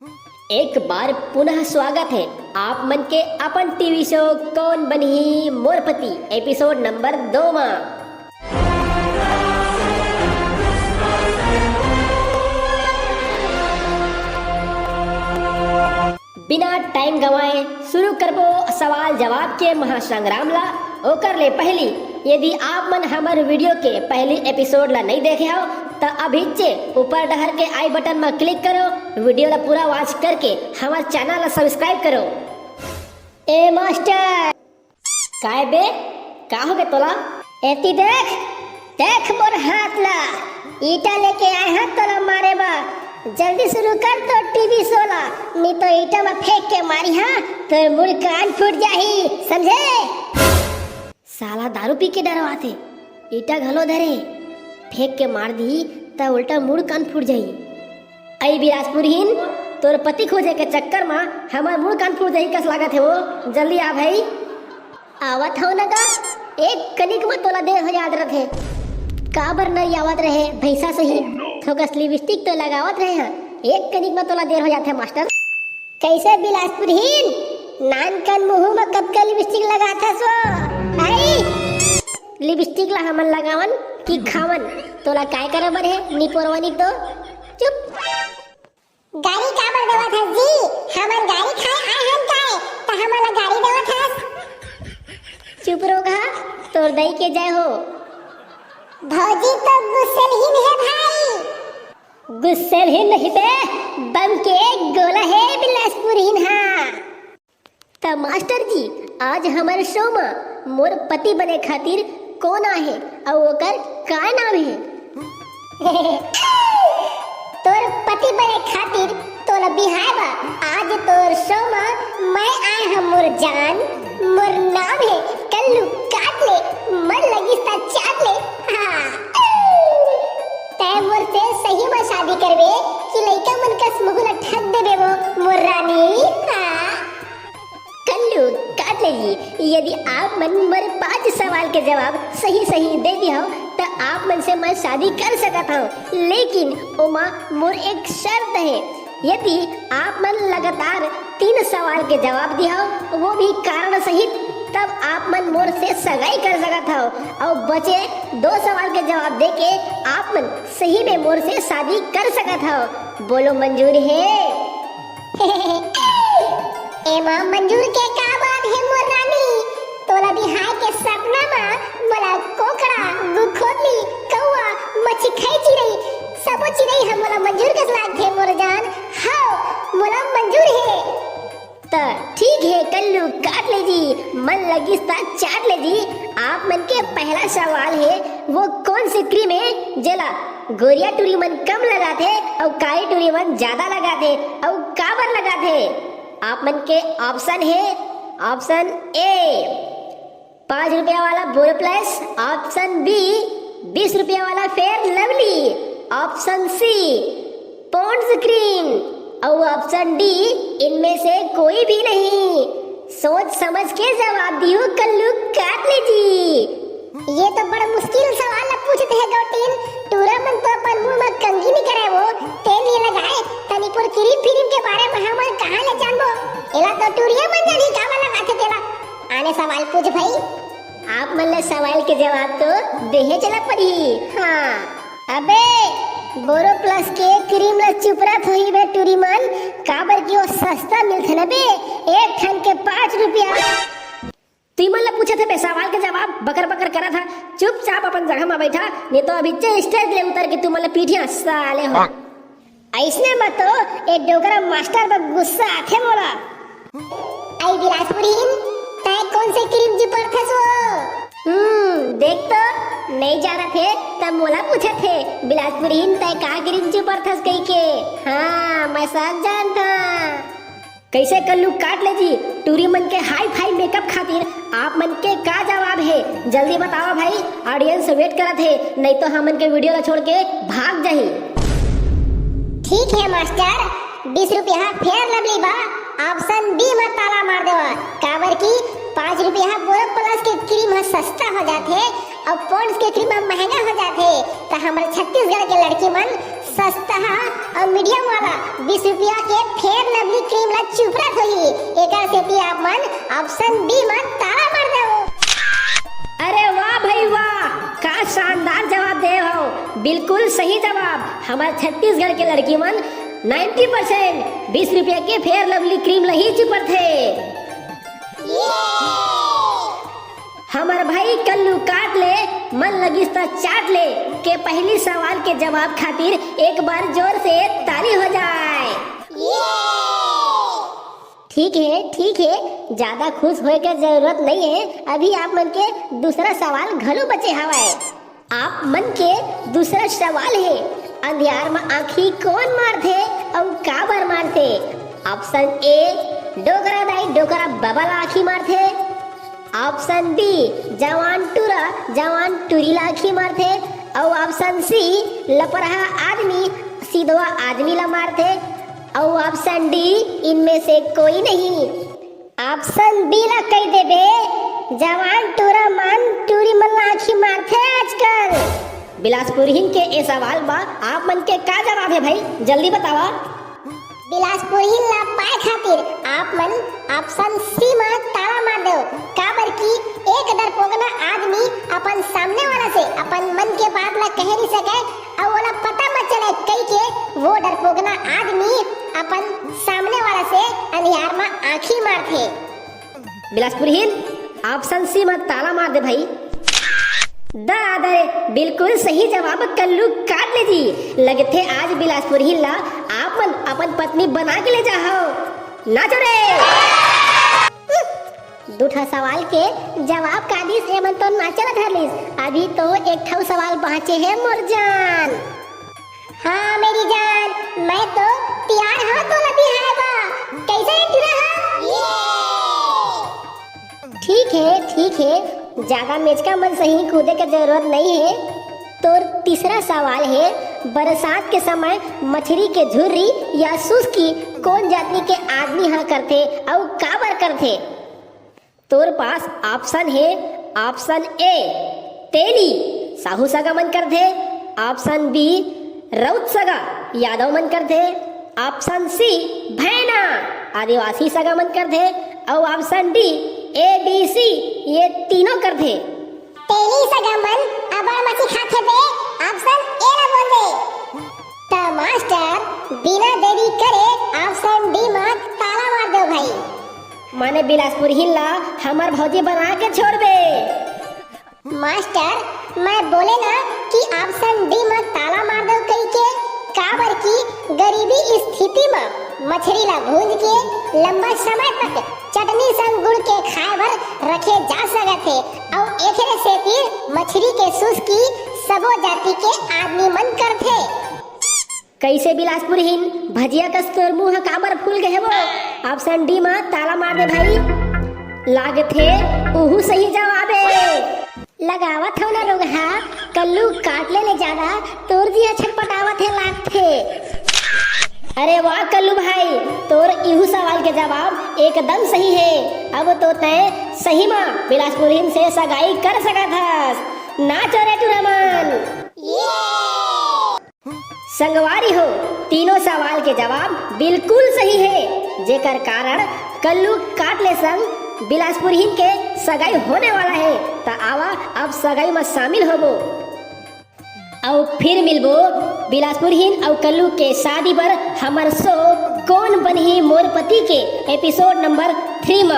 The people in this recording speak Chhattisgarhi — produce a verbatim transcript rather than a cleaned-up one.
एक बार पुनः स्वागत है आप मन के अपन टीवी शो कौन बनही मोर पति एपिसोड नंबर दो मा। बिना टाइम गंवाए शुरू करबो सवाल जवाब के महासंग्राम ला। ओकर ले पहली, यदि आप मन हमर वीडियो के पहली एपिसोड ला नहीं देखे हो, त अभी चे ऊपर डहर के आई बटन मा क्लिक करो, वीडियो ला पूरा वॉच करके हमर चैनल ला सब्सक्राइब करो। ए मास्टर, काय बे, का हो गे तोला? एती देख, देख मोर हाथ ला, ईटा लेके आए हा तोला मारे बर। जल्दी शुरू कर तो टीवी शो ला, नहीं तो ईटा मा फेंक के मारी हा, तोर मुड़ कान फूट जाही, समझे? साला दारू पी के डरवाथे, ईटा घलो धरे, फेंक के मार दी त उल्टा मुड़ कान फूट जाही। अई बिलासपुरहीन, तोर पति खोजे के चक्कर मा हमर मुड़ कान फूट जाही कस लागत हे वो। जल्दी आ भाई। आवत हव न गा, एक कनिक मा तोला देर हो जात रथे। काबर नहीं आवत रहे भैंसा सही, थोकस लिपस्टिक तो लगावत रहे हा, एक कनिक मा तोला देर हो जाथे मास्टर। कैसे बिलासपुरहीन, नान कन मुहूं मा कतका लिपस्टिक लगाथस वो? आई, लिपस्टिक ला हमन लगावन कि खावन? तोला काय करे बर हे निपोरवानी तो? चुप। गारी काबर देवत हस जी? हमन गारी खाए आए हन काय? त हमन ला गारी देवत हस? चुप रोगहा, तोर दई के जय हो। भौजी तो गुस्सेलहीन हे भाई। गुस्सेलहीन नहीं बे, बम के गोला हे बिलासपुरहीन हा। त मास्टर जी, आज हमर शो म मोर पति बने खातिर कोन आहे अउ ओकर का नाम हे? तोर पति बने खातिर तोला बिहाय बर आज तोर शो म मैं आए हंव मोर जान। मोर नाम हे कल्लू काट ले, मन लगिस त चाट ले। हाँ। तै मोर से सही म शादी करबे कि लइका मन कस मुहूं ल ठग देबे वो मोर रानी? हाँ। कल्लू काट ले जी, यदि आप मन मोर पांच सवाल के जवाब सही सही दे दिहव, त आप मन से मैं शादी कर सकत हंव, लेकिन ओमा मोर एक शर्त हे। यदि आप मन लगातार तीन सवाल के जवाब दिहव, वो भी कारण सहित, तब आप मन मोर से सगाई कर सकत हव, अउ बचे दो सवाल के जवाब देके आप मन सही में मोर से शादी कर सकत हव। बोलो मंजूर हे? एमा मंजूर के का बात हे मोर रानी? तोला बिहाय के सपना मा मोला कोकड़ा, गुखोली, कौआ, मछी खाई चिरई, सबो चिरई ह मोला मंजूर कस लागथे मोर जान। हव, मोला मंजूर हे। त ठीक हे कल्लू काट ले जी, मन लगिस त चाट ले जी। आप मन के पहला सवाल हे, वो कौन सी क्रीम हे जेला गोरिया टूरी मन कम लगाथे अउ कारी टूरी मन ज्यादा लगाथे, अउ काबर लगाथे? आप मन के ऑप्शन हे, ऑप्शन ए पाँच रुपया वाला बोरोप्लस, ऑप्शन बी बीस रुपया वाला fair lovely, option C Pond's cream अउ ऑप्शन डी इनमें से कोई भी नहीं। सोच समझ के जवाब दियो कल्लू काट ले जी। ये तो बड़ा मुश्किल सवाल ला पूछत हे गौटीन। टूरा मन तो अपन मुंह में कंघी नहीं करे वो, तेल नहीं लगाए, तनी पोर क्रीम फ्रीम के बारे में हमन कहाँ ले जानबो? एला तो टूरिया मन जानी काबर लगाथे तेला। आने सवाल पूछ भाई। आप मन ला सवाल के जवाब तो देहे चला पड़ही। हाँ। अबे, बोरोप्लस के क्रीम ला चुपरत होही बे टूरी मन, काबर कि वो सस्ता मिलथे ना बे, एक ठन के पाँच रुपया। तुई मन ला पूछत हे बे सवाल के जवाब, बकर बकर करत हा, चुपचाप अपन जगह मा बैठा, नहीं तो अभी चे स्टेज ले उतर के तुमन ला पीठिया साले हो। अइसने म तो ए डोकरा मास्टर बर गुस्सा आथे मोला। अई बिलासपुरीन, तैं कोन से क्रीम चुपरथस वो? हम्म, देख तो, नइ जानत हे, त मोला पूछत हे, बिलासपुरीन, तैं का क्रीम चुपरथस कहिके? हाँ, मैं सब जानथंव। कइसे कल्लू काट ले जी, टूरी मन के हाई फाई मेकअप खातिर आप मन के का जवाब हे? जल्दी बतावा भाई, audience wait करत हे, नइ तो हमन के video ला छोड़ के भाग जाही। ठीक हे मास्टर, बीस रुपया Fair Lovely बा, option B म ताला मार देवा, काबर कि पाँच रुपया Boroplus के क्रीम ह सस्ता हो जाथे अउ Pond's के क्रीम ह महंगा हो जाथे, त हमर छत्तीसगढ़ के लड़की मन सस्ता अउ मीडियम वाला बीस रुपया के फेयर लवली क्रीम ला चुपरत होही। एकर सेती आप मन ऑप्शन बी म ताला मार देवो। अरे वाह भाई वाह, का शानदार जवाब दे हो। बिल्कुल सही जवाब। हमर छत्तीसगढ़ के लड़की मन नाइंटी परसेंट बीस रुपया के फेयर लवली क्रीम ला ही चुपरथे। हमर भाई कल्लू काट ले, मन लगिस त चाट ले के पहली सवाल के जवाब खातिर एक बार जोर से ताली हो जाए। ठीक है, ठीक है, ज्यादा खुश होए के जरूरत नहीं है। अभी आप मन के दूसरा सवाल घलो बचे हवय। आप मन के दूसरा सवाल है, अंधियार म आँखी कौन मारथे अउ काबर मारथे? ऑप्शन ए, डोकरा दाई डोकरा बबा ला आँखी मारथे। ऑप्शन बी, जवान टूरा जवान टूरी ला आँखी मारथे। अउ ऑप्शन सी, लपरहा आदमी सीधवा आदमी ला मारथे। अउ ऑप्शन डी, इनमें से कोई नहीं। ऑप्शन बी ला कहि देबे, जवान टूरा मन टूरी मन ला आँखी मारथे आजकल। बिलासपुरहीन के ए सवाल बा, आप मन के का जवाब है भाई, जल्दी बतावा। बिलासपुरहीन ला पाए खातिर आप मन ऑप्शन सी म ताला मार दो, काबर कि एक डरपोकना आदमी अपन सामने वाला से अपन मन के बात ला कह नहीं सके, अउ ओला पता मत चले कहि के वो डरपोकना आदमी अपन सामने वाला से अंधियार म आँखी मारथे। बिलासपुरहीन, ऑप्शन सी म ताला मार दे भाई। दा दे, बिल्कुल सही जवाब कल्लू काट ले जी। लगथे आज बिलासपुरहीन ला आप मन अपन पत्नी बना के ले जाहव। नाचो रे। दू ठा सवाल के जवाब का दिस, एमन तो नाचे ला धर लिस। अभी तो एक ठा सवाल बाँचे हे मोर जान। हाँ मेरी जान, मैं तो तियार हूँ तोला बिहाय बर। कैसे है टूरा हा? ठीक है, ठीक है, ज्यादा मेचका मन सही कूदे के जरूरत नहीं है। तोर तीसरा सवाल है, बरसात के समय मछरी के झुर्री या सुस्की कौन जाति के आदमी हा करथे अउ काबर करथे? तोर पास ऑप्शन हे, ऑप्शन ए तेली, साहू सगा मन करथे, ऑप्शन बी रउत सगा यादव मन करथे, ऑप्शन सी भैना आदिवासी सगा मन करथे, अउ option D A B C ये तीनों करथे। तेली सगा मन अब्बड़ मछरी खाथे बे, ऑप्शन ए ला बोल दे। त मास्टर बिना देरी करे ऑप्शन डी म ताला मार दो भाई। माने बिलासपुरहीन ला हमर भौजी बना के छोड़बे। मास्टर, मैं बोले ना कि ऑप्शन डी म ताला मार दो कहि के, काबर कि गरीबी स्थिति म मछरी ला भूंज के लंबा समय तक चटनी संग गुड़ के खाए बर रखे जा सकत हे, अउ एकरे सेती मछरी के सुस्की सबो जाति के आदमी मन करथे। कैसे बिलासपुरहीन, भजिया कस तोर मुंह ह काबर फूल गए वो? ऑप्शन डी म ताला मार दे भाई। लागथे उहू सही जवाब हे। लगावत हव ना रोगहा, कल्लू काट ले ले ज्यादा, तोर जी ह छटपटावत हे लागथे। अरे वाह कल्लू भाई, तोर इहू सवाल के जवाब एकदम सही हे। अब तो तैं सही म बिलासपुरहीन से सगाई कर सकत हस। नाचो रे टूरा मन। संगवारी हो, तीनों सवाल के जवाब बिल्कुल सही हे, जेकर कारण कल्लू काटले संग बिलासपुरहीन के सगाई होने वाला हे। त आवा, अब सगाई म शामिल होबो। अउ फिर मिलबो बिलासपुरहीन अउ कल्लू के शादी बर हमर शो कौन बनही मोर पति के एपिसोड नंबर थ्री म।